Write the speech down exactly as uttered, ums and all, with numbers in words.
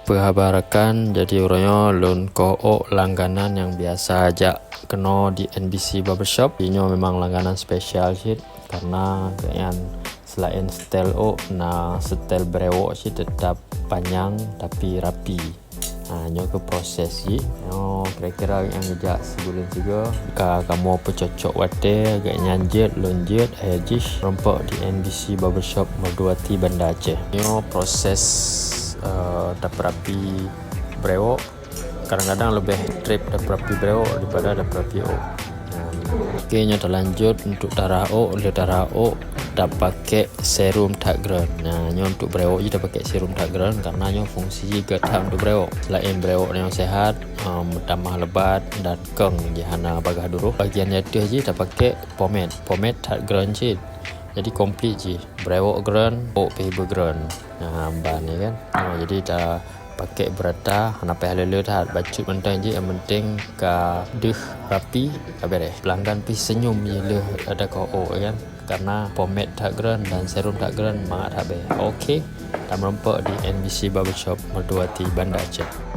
Peuhaba rakan, jadi uroe nyoe lôn koh ôk langganan nyang biasa jak keunoe di N B C Barbershop. Nyoe memang langganan spesial cit karena gobnyan selain setel ôk, na setel brewok cit tetap panyang tapi rapi. Ha, nyoe keuh proses jih. Nyoe kira-kira nyang geujak sibuleuen sigoe. Ka kamoe peucocok watèe, gobnyan jeuet, lôn jeuet, akhé jih meurumpok di N B C Barbershop Merduati Banda Aceh. Nyoe proses, eh, tapeurapi brewok. Kadang-kadang leubeh trép tapeurapi brewok daripada tapeurapi ôk. Oke, nyoe talanjut untuk tarah ôk. Lheueh tarah ôk, tapakék serum Thartgran. Nah, nyoe untuk brewok jih tapakék serum Thartgran karena nyoe fungsi jih gèt that untuk brewok. Selain brewok nyoe sehat, em, meutamah lebat dan keng jih hana bagaih duroh. Bagian ateueh jih tapakék pomade. Pomade Thartgran cit. Jadi komplit jih. Brewok gran, ôk pih beugram. Nah, ban ni kan. Nah, jadi ta pakék beurata, hana payah le-le that, bacut mantong jih, nyang penting ka deuh rapi, ka beres. Pelanggan pih senyum jih lheueh ada koh ôk, ya kan. Karena pomade Thartgran dan serum Thartgran mangat that bèe. Oke, tameurumpok di N B C Barbershop Merduati Banda Aceh.